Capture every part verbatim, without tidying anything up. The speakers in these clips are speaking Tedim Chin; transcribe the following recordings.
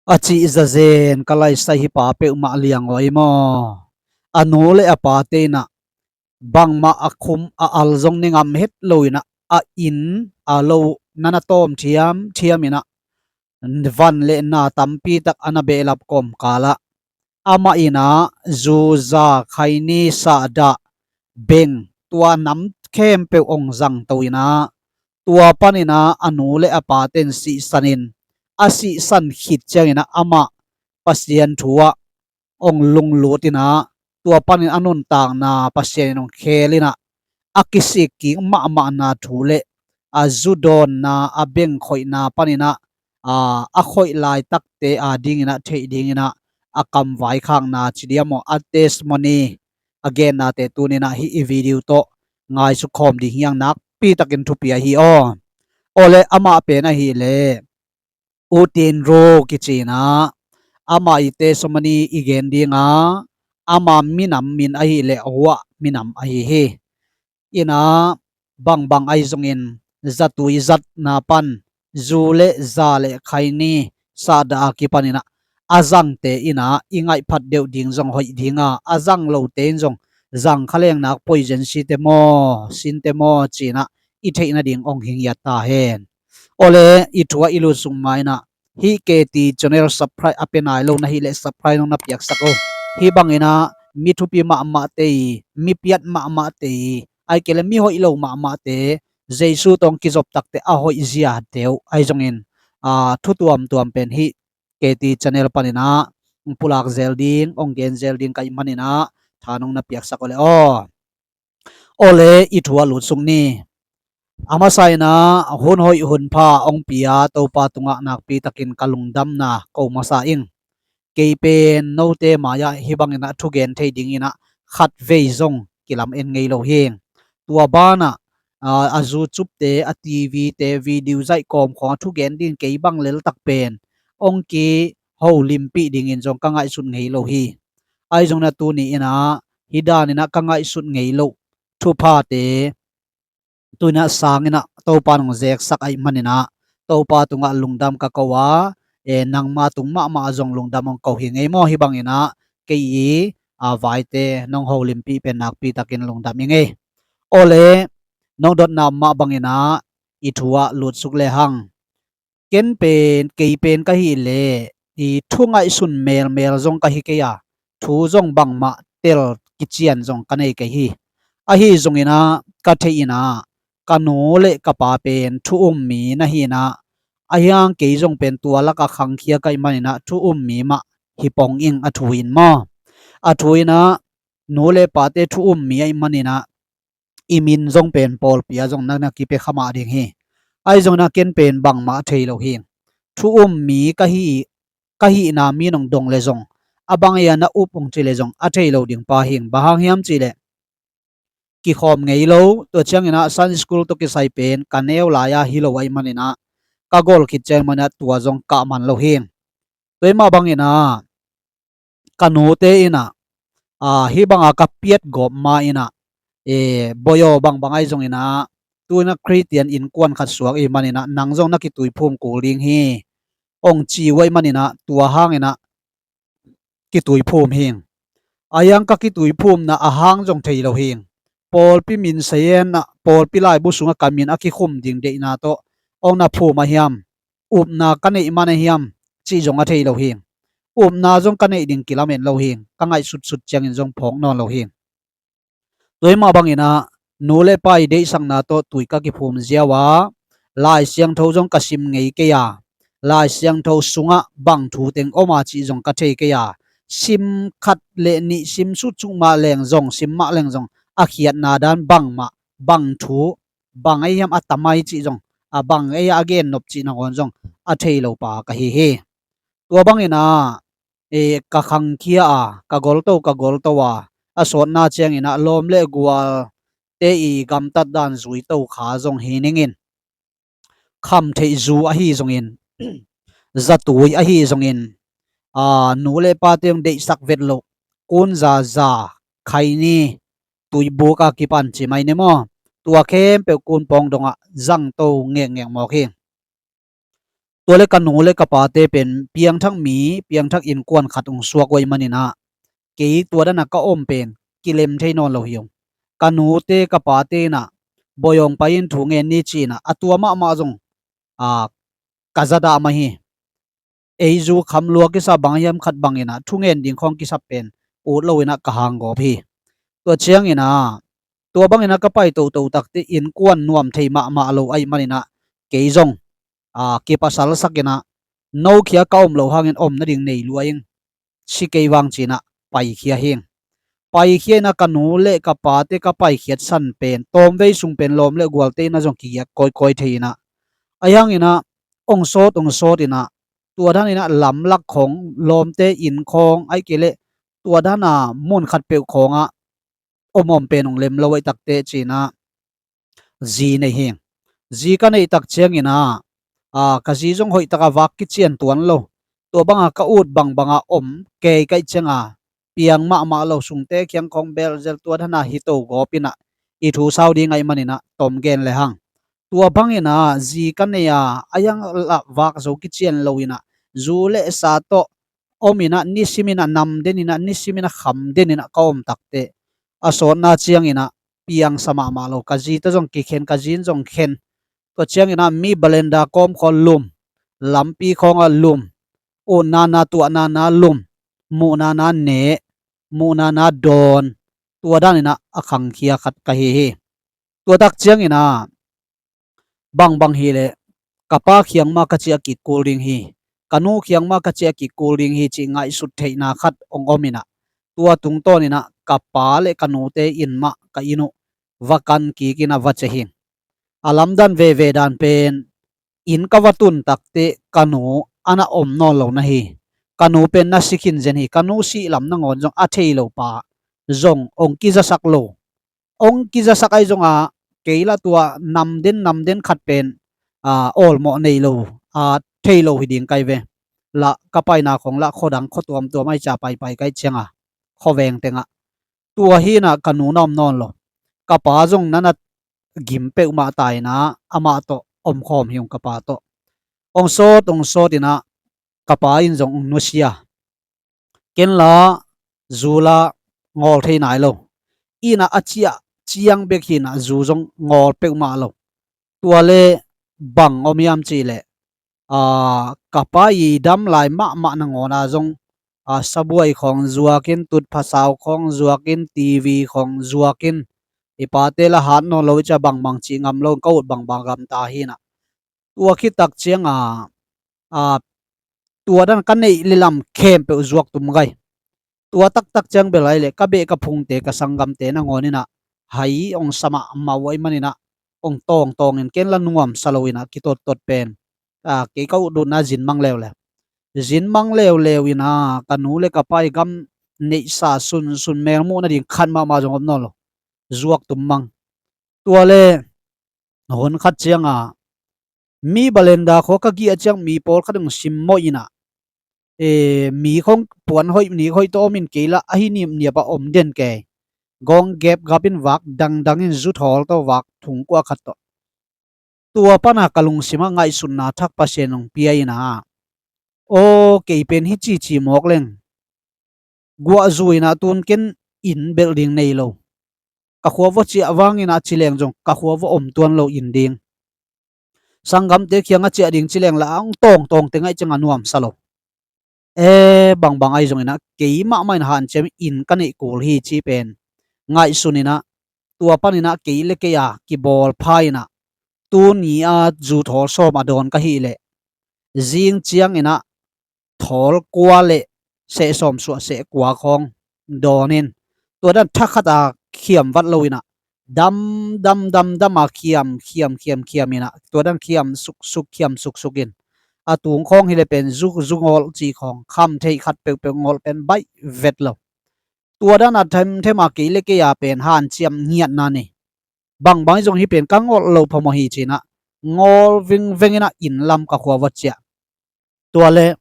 A cih zazen ka laisai hi pa peuhmah liang aw ei maw? A nu le a pate inah bangmah a khum a al zong ne ngam het lo inah a inn a lo nana tawm thiam thiam inah van le na tampi tak a na behlap kawmkalah amah inah zu za khaini sahdah beng tua nam khempeuh ong zangto inah tua paninah a nu le a paten sihsan in a sihsan khit cianginah amah Pasian thu ah ong lunglut inah tua panin a nuntakna Pasian in ong khel inah a kisik kik mahmahna thu le a zu dawnna a beng khoihna paninah a, a khoih laitakte a dinginah theih dinginah a kam vaikhakna ci diam aw, a testimony a gennate tuninah hih i video tawh ngaisuk khawm ding hiang nakpi takin thupi ahi aw. Awle amah pen ahileh U Tin Ru kici inah ama i testimony i gen dinga ama minam min ahileh Huah minam ahi hi. Inah bangbang ahi zongin zatui zatna pan zu le za le khaini sahdah a kipaninah a zangte inah i ngaihphat deuh ding zong hoih dinga a zang lote in zong zang khalengnak poizen site maw sinte maw cinah i theih nading ong hing hiat ta hen. Awle i thu ah i lut sung ma inah hih K T channel subscribe a pe nai lo na hileh subscribe nong na piaksak uh. Hih banginah mi thupi mahmahte i mi piat mahmahte i ai kei le mi hoih lo mahmahte Jesu tawh kizop takte a hoih ziate uh ahi zongin a thu tuamtuam pen hih K T channel paninah ong pulak zel ding ong gen zel ding ka ih maninah tha nong na piaksak uh le aw. Awle i thu ah lutsuk ni. A masa inah hun hoih hun pha ong pia Topa tungah nakpi takin ka lungdamna ko masa ing. Kei pen note mai-ah hih banginah thugen thei dinginah khat vei zong kilam en ngei lo hi. Tua banah a, a YouTube-te a T V-te video zaih kawm khawng a thugen ding kei bang leltak pen ong kiholimpih dingin zong ka ngaihsut ngei lo hi. Ahi zongin a tuni inah hih daninah ka ngaihsut ngei loh thuphate tuinah sanginah Topa nong zeksak aih maninah Topa tungah lungdam ka ko a, e, nangma tung mahmah zong lungdam ong ko hi ngei maw? Hih banginah kei i a vaite nong holimpih pen nakpi takin lungdam i ngei. Awle nong dotna mah banginah i thu ah lutsuk le hang. Ken pen kei pen ka hih leh i thu ngaihsun melmel zong ka hi kei a thu zong bangmah tel kician zong ka nei kei hi. Ahi zonginah ka theih inah ka nu le ka pa pen thu um mi na hi inah ahi hang kei zong pen tua laka khangkhia ka ih maninah thu um mi mah hi pong ing a thu in maw? A thu inah nu le pate thu um mi aih maninah i min zong pen pawlpi ah zong na na kipia kha mah ding hi. Ahi zongin a ken pen bangmah a thei lo hi. Thu um mi ka hi, ka hihna mi nong dong le zong a bang ei a na up ung ci le zong a thei lo ding pa hi. Bang hang hiam cih leh kikhawm ngei lo, tua cianginah Sunday school tawh kisai pen ka neu lai-a hi lo aih maninah ka gol khit ciang maninah tua zong kah man lo hi. Tua ih mah banginah ka nute inah a, hih banga ka piat gawp ma inah e, boi aw bangbang ahi zonginah tu inah Khristian innkuan khat suak ih maninah nang zong na kituiphum kul ding hi ong ci uh aih maninah tua hanginah kituiphum hi. Ahi hang ka kituiphumna a hang zong thei lo hi. Pawlpi min sayenah pawlpi laibu sungah ka min a kikhum ding deihna tawh ong na phum ahiam, upna ka neih man ahiam cih zong a thei lo hi. Upna zong ka neih ding kilamen lo hi. Ka ngaihsutsut ciangin zong phawk nawn lo hi. Tua ih mah banginah nu le pa i deihsakna tawh tui ka kiphum ziau a, Lai Siangtho zong ka sim ngei kei a, Lai Siangtho sungah bang thu teng om a cih zong ka thei kei a, sim khat le nih sim sutsuk mah leng zong sim mah leng zong a khiatna dan bangmah bang thu bang ei hiam a tamai cih zong a bang ei a gennop cih nangawn zong a thei lo pa ka hi hi. Tua banginah e, ka khangkhia a ka golto ka golto a a sawtna cianginah lawm le gualte i gamtat dan zuito kha zong hi ningin kham theih zu ahi zongin zatui ahi zongin a, nu le pate ong deihsak vet loh kun za za khaini tuibuk a kipan ci mai ne maw? Tua khempeuh kun pawng dongah zangto ngekngek mawk hi. Tua le ka nu le ka pate pen piangthak mi, piangthak innkuan khat hong suak uh ahih manin ah, kei tua dan a ka om pen kilem thei nawn lo hi ung. Ka nute ka pate in ah, Bawi hong pai in thu ngen ni ci-in ah, a tua mahmah zong, a, ka za dah mah hi. Ei zu kham lua kisa bang hiam khat bangin ah, thu ngen ding khawng kisap pen ut loin ah ka hang gawp hi. Tua ciangin ah, tua bangin ah ka pai toto takteh innkuan nuam thei mahmah lo ahih manin ah, kei zong, a, kipasalsakin ah, no khia ka om loh hangin om nading nei lua ing, si kei vang ci-in ah paikhia hi ing. Paikhia in ah ka nu le ka pate ka paikhiat san pen, tawmvei sung pen lawm le gualte in ah zong kigiak kawikawi thei in ah, ahi hangin ah hong sawt hong sawt in ah, tua dan in ah lamlak khawng, lawmte inn khawng, ahih kei leh tua dan a mun khatpeuh khawngah om om pen hong lem lo ahih takteh ci-in ah zi nei hi ing. Zi ka neih tak ciangin ah, a, ka zi zong hoih taka vak kician tuan lo. Tua banga ka ut bangbanga om kei ka hih cianga, piang mahmah lo, sungte kiang khawng belzel, tua dan a hi to gawp in ah, i thu sau ding ahih manin ah tom gen le hang. Tua bangin ah zi ka nei a, ahi hang lah vak zo kician lo in ah, zu le sa tawh om in ah, nisim in ah, nam den in ah, nisim in ah, kham den in ah ka om takteh, a sawtna ciangin ah piangsa mahmah lo. Ka zi tawh zong kikhen, ka zi in zong khen. Tua ciangin ah mi balenda kawm khawng lum, lampi khawngah lum, utna na, tuahna na lum, muhna na neh, muhna na dawn, tua dan in ah a khangkhia khat ka hi hi. Tua tak ciangin ah, bangbang hi leh, ka pa kiang mah ka ciah kik kul ding hi, ka nu kiang mah ka ciah kik kul ding hi cih ngaihsut theihna khat hong om in ah, tua tungtawn in ah ka pa le ka nute inn mah ka inn uh va kan kik in ah va ciah hi ing. A lamdang veve dan pen, inn ka va tun takteh ka nu a na om nawn lo na hi. Ka nu pen na si khin zen hi. Ka nu sih lam nangawn zong a thei lo pa zong hong kizasak lo. Hong kizasak ahi zongah, kei lah tua nam den nam den khat pen, a, awlmawh nei lo, a, thei lo hi ding ka hi ve. Lah ka paina khawng lah khuadang khua tuamtuam ahi ciang paipai ka hih cianga, khuaveng tengah. Tua hi in ah ka nu na om nawn lo. Ka pa zong na na gim peuhmah ta in ah, amah tawh omkhawm hi ung, ka pa tawh. Hong sawt hong sawt in ah, ka pa in zong hong nusia. Ken lah zu lah ngawl thei nai lo. Inn ah a ciah ciang bek hi in ah zu zong ngawl peuhmah lo. Tua le bang om hiam cih leh, a, ka pa i dam lai mahmah nangawn ah zong, a, sabuai khawng zuak in, tutphah sau khawng zuak in, TV khawng zuak in, i pate lah hat nawn lo i ciang bangbang cih ngam lo, ka ut bangbang gamta hi in ah. Tua khit tak ciangah, a, tua dan ka neih le lam khempeuh zuak tum gai. Tua taktak ciang bel ahi leh ka beh ka phungte, ka sanggamte nangawn in ah hai hong sa mahmah uh ahih manin ah, hong tawngtawng in, ken lah nuamsa lo in ah kitottot pen, a, kei ka ut dutna zin mang leuleu. Zin mang leuleu in ah, ka nu le ka pa i gam neihsa sunsun, melmuh nading khat mahmah zong om nawn lo. Zuak tum mang. Tua le hun khat ciangah, mi balenda khua ka giah ciang mi pawlkhat hong simmawh in ah, e, mi khawng puan hoih nik hoih tawh om in, kei lah ahi nipniap ah om den kei. Gawng gepgap in, vak dangdang in, zu thawl tawh, vak thungkua khat tawh. Tua pan ah ka lungsim ah ngaihsutna thak Pasian hong pia in ah, aw, kei pen hih cici mawk leng guah zu in ah, tun ken inn belh ding nei lo. Ka khua va ciah vang in ah ci leng zong ka khua va om tuan lo inn ding. Sanggamte kiangah ciah ding ci leng lah hong tawngtawng teng ahih ciangah nuamsa lo. E, bangbang ahi zong in ah, kei mahmah in hanciam inn ka neih kul hi cih pen ngaihsun in ah, tua pan in ah kei le kei a kibawl pha in ah, tuni a zu thawl sawm a dawn ka hih leh, zing ciang in ah thawl kua le seh sawm suah seh kua khawng dawn in, tua dan thakhat a khiam vat lo in ah, dam, dam, dam, dam a khiam, khiam, khiam, khiam in ah, tua dan khiam suksuk, khiam suksuk in, a tung khawng hi leh pen zu, zu ngawlh cih khawng, kham theih khat peuhpeuh ngawlh pen baih vet lo. Tua dan a themthem a kei le kei a pen hanciam ngiatna nei. Bangbang zong hih pen ka ngawlh loh phamawh hi ci in ah, ngawl vingveng in ah inn lam ka khua va ciah. Tua le,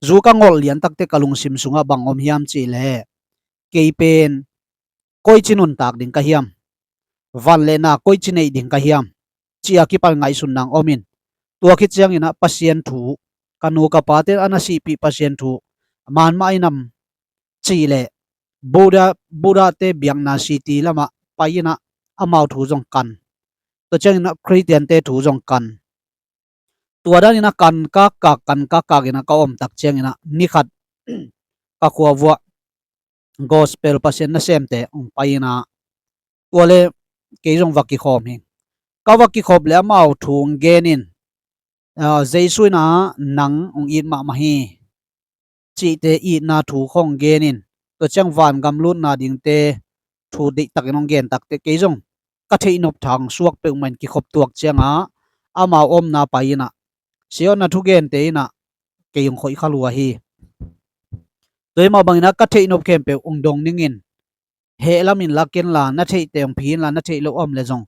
zu ka ngawlh lian takteh ka lungsim sungah bang om hiam cih leh, kei pen koici nuntak ding ka hiam, van le na koici neih ding ka hiam, ci a kipan ngaihsutna hong om in, Tua khit ciangin ah Pasian thu, ka nu ka pate a na sihpih Pasian thu man mah i nam cih leh Buddha, Buddha te biakna city lamah pai in ah amau thu zong kan. Tua ciangin ah Khristian te thu zong kan. Tua danin ah kan kakkak, kan kakkak in ah ka om tak ciangin ah ni khat ka khua vuah gospel Pasian nasemte hong pai in ah tua le kei zong va kikhawm hi. Ka va kikhop le amau thu hong gen in, ah, Jesu in ah nang hong it mahmah hi cihte itna thu khawng gen in, tua ciang vangam lutna dingte thu deihtakin hong gen takte kei zong ka theihnop thang suak peuhmah in kikhop tuak ciangah amau omna pai in ah, Sia aw, na thugente in ah kei hong khoih kha lua hi. Tua hi mah bangin ah ka theihnop khempeuh hong dong ning in, heh lamin la ken la, na theihte hong phi in la, na theih loh a om le zong,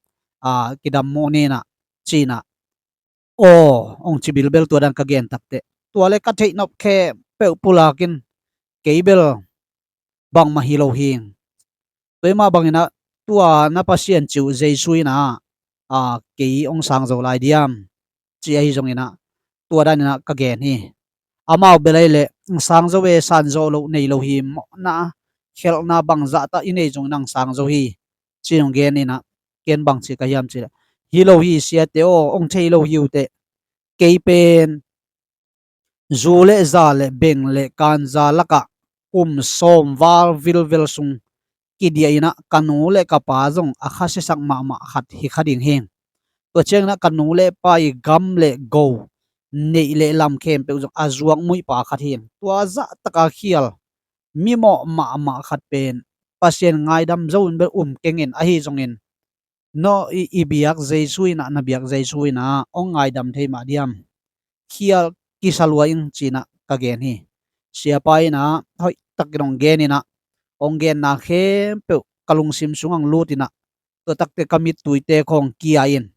aa, kidam mawh ni in ah, ci in ah, aw, hong ci bilbel tua dan ka gen takteh, tua le ka theihnop khempeuh pulak in, kei bel bangmah hi lo hi. Tua hi mah bangin ah tua na Pasian cih uh Jesu in ah, aa, kei hong sang zo lai diam, ci ahi zongin ah tua danin ah ka gen hi. Amau bel ahih leh hong sang zo e, san zawh loh nei lo hi, mawhna khelhna bangzah tah i neih zongin hong sang zo hi, ci-in hong gen in ah, ken bang ci ka hiam cih leh, hi lo hi siate aw, hong thei lo hi uh teh, kei pen zu le za le beng le kanja lakah kum sawm val vilvel sung kidiah in ah ka nu le ka pa zong a khasiasak mahmah khat hi kha ding hi. Tua ciangin ah ka nu le pa i gam le go, neih le lam khempeuh zong a zuak muihpa khat hi. Tua zahtaka khial mimawh mahmah khat pen Pasian ngaidam zo in bel um keng in, ahi zongin no, i, i biak Jesu in ah, na biak Jesu in ah hong ngaidam thei mah diam? Khial kisa lua ing, ci in ah ka gen hi. Siapa in ah hoihtakin hong gen in ah, hong genna khempeuh ka lungsim sungah hong lut in ah, tua takteh ka mittuite khawng kia in,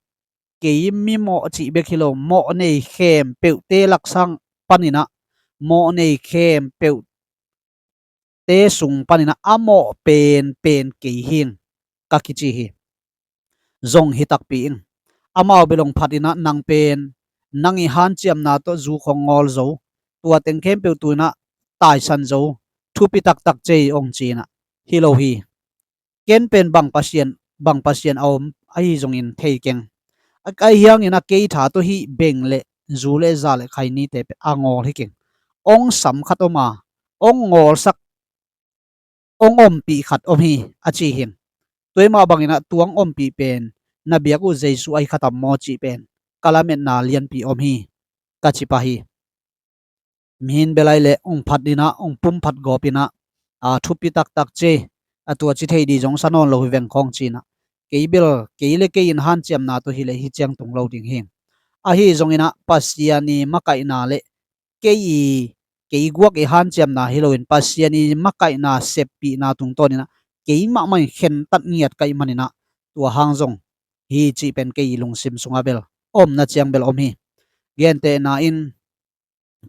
kei mimawh cih bek hi lo, mawh nei khempeuhte laksang panin ah, mawh nei khempeuh te sung panin ah a mawh penpen kei hi ing, ka kici hi. Zong hi takpi ing. Amau bel hong phat in ah, nang pen nang i hanciamna tawh zu khawng ngawl zo, tua teng khempeuh tu in ah taisan zo, thupi taktak cei, hong ci in ah, hi lo hi. Ken pen bang Pasian, bang Pasian a om ahi zongin thei keng. A, ahi hangin ah kei tha tawh hih beng le zu le za le khainite pen a ngawl hi keng. Hong sam khat om a, hong ngawlsak, hong ompih khat om hi, a ci hi. Tua hi mah bangin ah tua hong ompih pen na biak uh Jesu ahi kha tam maw cih pen ka lametna lianpi om hi, ka ci pah hi. Mihing bel ahih leh hong phat in ah, hong pumphat gawp in ah, a, thupi taktak ci, a, tua ci thei ding zong sa nawn lo hi veng khawng, ci in ah, kei bel, kei le kei in hanciamna tawh hi leh hih ciang tung lo ding hi. Ahi zongin ah Pasian i makaihna le kei i, kei guak i hanciamna hi loin Pasian i makaihna seppihna tungtawn in ah kei mahmah in khentat ngiat ka hih manin ah, tua hang zong hi cih pen kei i lungsim sungah bel, omna ciang bel om hi. Gentehna in,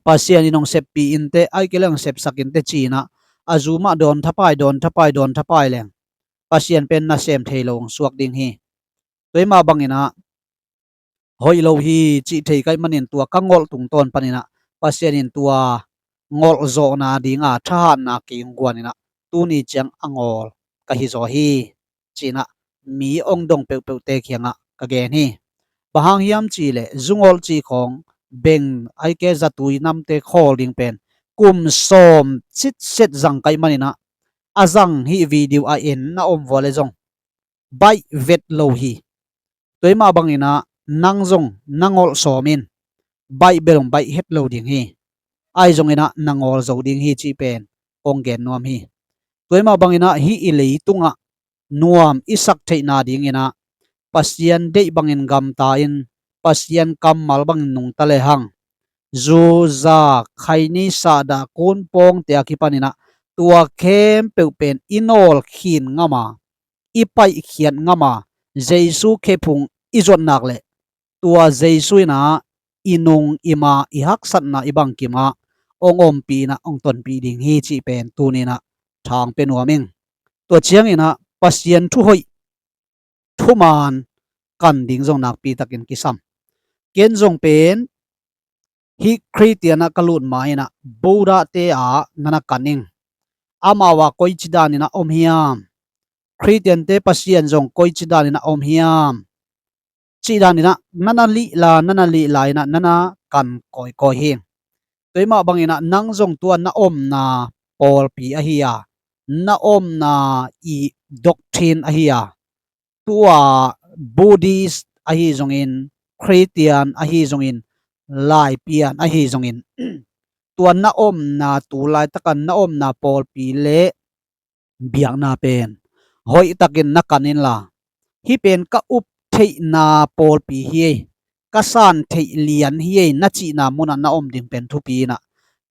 Pasian in hong seppih inteh, ahih kei leh hong sepsak inteh ci in ah, a zu mah dawn thapai, dawn thapai, dawn thapai leng Pasian pen nasem thei lo hong suak ding hi. Tua hi mah bangin ah hoih lo hi cih thei ka hih manin tua ka ngolh tungtawn panin ah Pasian in tua ngolh zawhna dinga thahatna kei hong guan in ah tuni ciang a ngawl ka hi zaw hi, ci in ah mi hong dong peuhpeuhte kiangah ka gen hi. Bang hang hiam cih leh zungolh cih khawng beng, ahih kei leh zatui namte khawl ding pen kum sawm sitset zang ka hih manin ah, a zang hih video a en na om vua leh zong baih vet lo hi. Tua hi mah bangin ah nang zong na ngolh sawm in, baih bel hong baih het lo ding hi. Ahi zongin ah na ngawl zo ding hi cih pen kong gen nuam hi. Tua hi mah bangin ah hih i leitungah nuam i sak theihna dingin ah Pasian deih bangin gamta in, Pasian kammal bangin nungta lehang, zu, za, khaini, sahdah, kun, pawngte a kipanin ah tua khempeuh pen i nawlkhin ngam a, i paihkhiat ngam a, Jesu khephung i zuat nak leh tua Jesu in ah i nung, i ma, i haksatna, i bangkim ah hong ompih in ah hong tonpih ding hi cih pen tuni in ah thang pia nuam ing. Tua ciangin ah Pasian thuhoih, thuman kan ding zong nakpi takin kisam. Ken zong pen hih Khristian ah ka lut ma-in ah Buddha te ah na na kan ing. Amau ah koici danin ah om hiam? Khristian te Pasian zong koici danin ah om hiam? Cih danin ah na na lihla, na na lihla in ah na na kan kawikawi hi. Tua mah bangin ah nang zong tua na omna pawlpi ahi a, na omna i doctrine ahi a, tua Buddhist ahi zongin, Khristian ahi zongin, Laipian ahi zongin, tua na omna, tu laitakin na omna pawlpi le biakna pen hoihtakin na kan inla, hih pen ka up theihna pawlpi hi ei, ka san theih lian hi ei na cihna munah na om ding pen thupi in ah,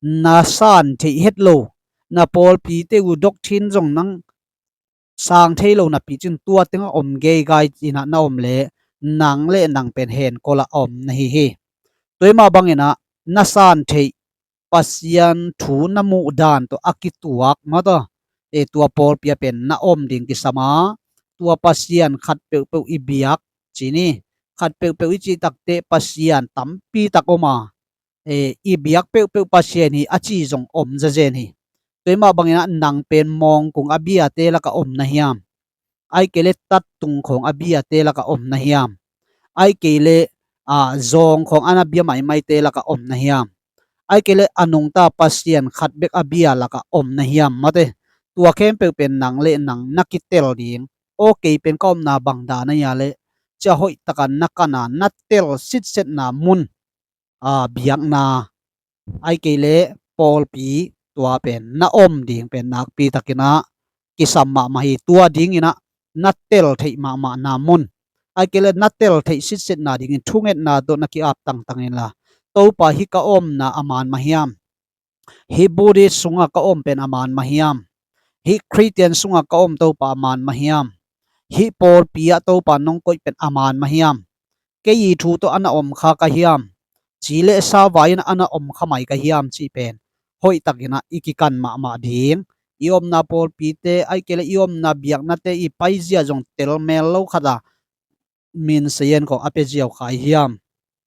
na san theih het lo, na pawlpite uh doctrine zong nang sang thei lo napi cin tua tengah om geigai in ah na om leh nang le nang pen henkol ah om na hi hi. Tua mah bangin ah na san theih Pasian thu na muh dan tawh a kituak mah tawh, e, tua pawlpi ah pen na om ding kisam a, tua Pasian khat peuhpeuh i biak ci ni, khat peuhpeuh i cih takteh Pasian tampi tak om a, e, i biak peuhpeuh Pasian hi a ci zong om zazen hi. Tua mah bangin ah nang pen mawngkung a biate lakah om na hiam? Ai kei le tattung khawng a biate lakah om na hiam? Ai kei le, a, zawng khawng a na bia maimaite lakah om na hiam? Ai kei le a nungta Pasian khat bek a bia lakah om na hiam? Mate, tua khempeuh pen nang le nang na kitel ding. Aw, kei pen ka omna bang dan a hia le, cia hoihtakin na kan a, na tel sitsetna mun, a, biakna, ai kei le pawlpi, tua pen na om ding pen nakpi takin ah kisam mahmah hi. Tua dingin ah na tel theih mahmahna mun, ai kei le na tel theih sitsetna dingin thungetna tawh na ki-ap tangtang inla, Topa, hih ka omna a man mah hiam? Hih Buddhist sungah ka om pen a man mah hiam? Hih Khristian sungah ka om, Topa, a man mah hiam? Hih pawlpi ah, Topa, nong koih pen a man mah hiam? Kei i thu tawh a na om kha ka hiam? Ci le sa vai in a na om kha mai ka hiam cih pen hoihtakin ah i kikan mahmah ding. I omna pawlpite, ai kei le i omna biaknate i paizia zong telmel lo khat a, min sayan kong a pia ziau kha i hiam?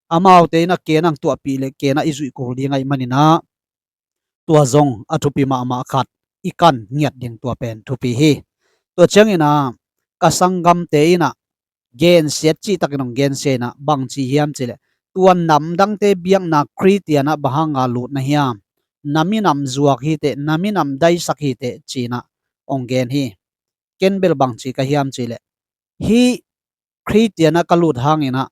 Amaute in ah ken ang tuahpih le ken ah i zuih kul ding ahih manin ah, tua zong a thupi mahmah khat i kan ngiat ding tua pen thupi hi. Tua ciangin ah ka sanggamte in ah gensiat cihtakin hong gensia in ah, bangci hiam cih leh, tua namdangte biakna Khristian ah bang hanga lut na hiam? Na minam zuak hi teh, na minam daisak hi teh ci-in ah hong gen hi. Ken bel bangci ka hiam cih leh, hih Khristian ah ka lut hangin ah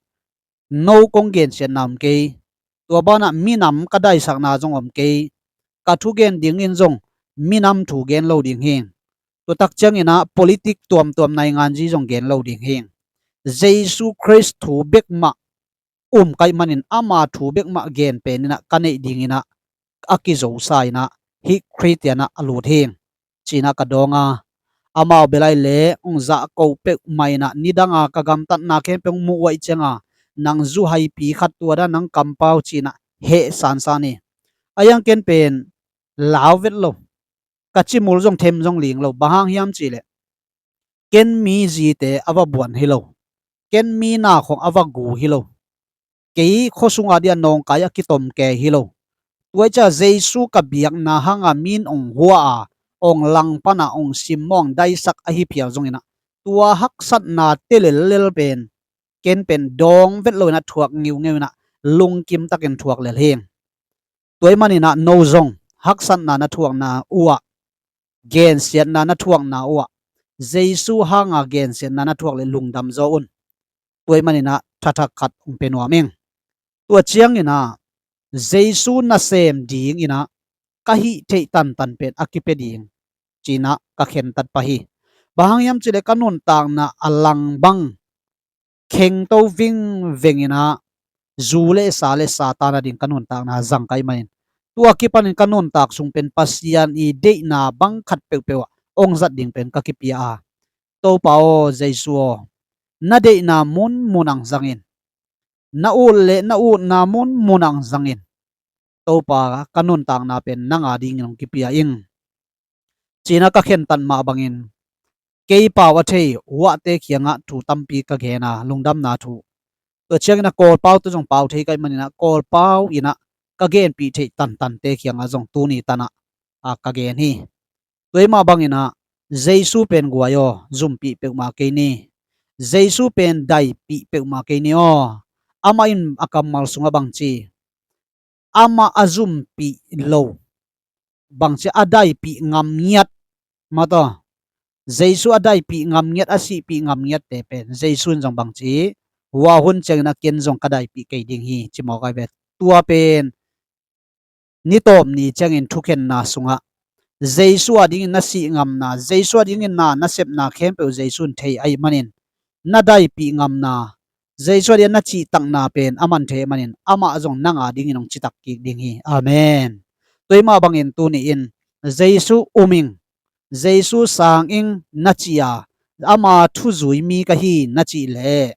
no kong gensiatna om kei. Tua banah minam ka daisakna zong om kei. Ka thugen dingin zong minam thu gen lo ding hi. Tua tak ciangin ah politik tuamtuam, nainganzi zong gen lo ding hi. Jesu Khrist thu bek mah um ka hih manin ama thu bek mah gen pen in ah ka neih dingin ah a kizosa in ah hih Khristian ah a lut hi, ci-in ah ka dawng a. Amau bel ahih leh hong zahko peuhmah in ah, nidang a ka gamtatna khempeuh hong muh uh ahih ciangin, nang zu haipi khat tua dan, nang kampau, ci-in ah heh sansan hi. A hiang ken pen lau vet lo, ka cimul zong them zong ling lo. Bang hang hiam cih leh, ken mi zite a va buan hi lo, ken mi na khawng a va gu hi lo, kei khua sunga dia nawngkai a kitom kei hi lo. Tua hi ciang Jesu ka biakna hanga mi in hong hua a, hong langpan a, hong simmawh, hong daisak ahi phial zongin ah, tua haksatna telellel pen ken pen dawng vet lo in ah, thuak ngiungeu in ah, lungkim takin thuak lel hi. Tua ahih manin ah no zong haksatna na thuakna uh ah, gensiatna na thuakna uh ah, Jesu hanga gensiatna na thuak leh lungdam zaw un. Tua ahih manin ah thathak khat hong pia nuam ing. Tua ciangin ah Jesu nasem dingin ah ka hih theih tantan pen a kipia ding, ci-in ah ka khentat pah hi. Bang hang hiam cih leh ka nuntakna a lang bang khengto vingveng in ah, zu le sa le Satan ading ka nuntakna zang ka hih manin, tua kipanin ka nuntak sung pen Pasian i deihna bang khat peuhpeuh ah hong zat ding pen ka kipia a, Topa aw, Jesu aw, na deihna munmun ah hong zangin, na ut le na utna munmun ah hong zangin, Topa, ka nuntakna pen nang adingin hong kipia ing, ci-in ah ka khentat mah bangin, kei pau a thei uahte kiangah thu tampi ka gen a, lungdamna thu. Tua ciangin a Kawlpau tawh zong pau thei ka hih manin ah Kawlpau in ah ka genpih theih tantante kiangah zong tuni tan ah, a, ka gen hi. Tua ahih mah bangin ah Jesu pen guai aw, zumpih peuhmah kei ni. Jesu pen daipih peuhmah kei ni aw. Amah in a kammal sungah bang ci, amah a zumpih lo, bang ci, a daipih ngam ngiat, mataw, Jesu a daipih ngam ngiat, a sihpih ngam ngiatte pen Jesu in zong bang ci, hua hun ciangin a ken zong ka daipih kei ding hi, ci mawk ai ve. Tua pen ni tawp ni ciangin thukhenna sungah Jesu a dingin na sih ngamna, Jesu a dingin na, na sepna khempeuh Jesu in thei ahih manin na daipih ngamna, Jesu a dingin na cihtakna pen aman thei ahih manin amah zong nang a dingin hong citak kik ding hi. Amen. Tua ahih mah bangin tuni in Jesu um ing, Jesu sang ing na cih a, ama thuzui mi ka hi na cih leh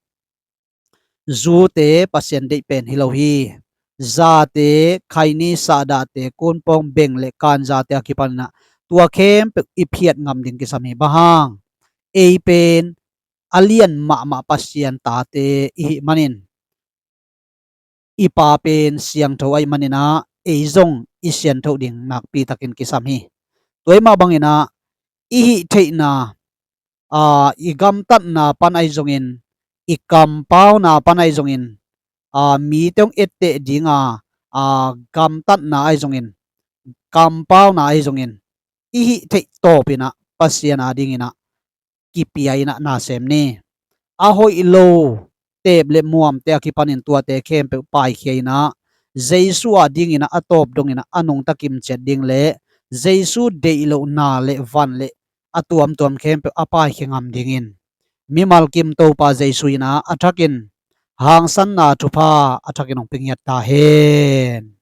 zute Pasian deih pen hi lo hi. Zate, khaini, sahdahte, kunpawng, beng le kan zate a kipanin ah tua khempeuh i phiat ngam ding kisam hi. Bang hang? Ei pen a lian mahmah Pasian tate i hih manin i Pa pen siangtho ahih manin ah ei zong i siangtho ding nakpi takin kisam hi. Tua ahih mah bangin ah i hih theihna, aa, i gamtatna pan ahi zongin, i kampauna pan ahi zongin, aa, mite hong etteh dinga, aa, gamtatna ahi zongin, kampauna ahi zongin, i hih theih tawpin ah Pasian a dingin ah kipia in ah na sem ni. A hoih lo teep le muamte a kipanin tuate khempeuh paikhia in ah Jesu a dingin ah a tawp dongin ah a nungta kimciat ding le Jesu deih lohna le van le a tuamtuam khempeuh a paikhia ngam dingin mimal kim Topa Jesu in ah a thakin hangsanna thupha a thakin hong pia ngiat ta hen.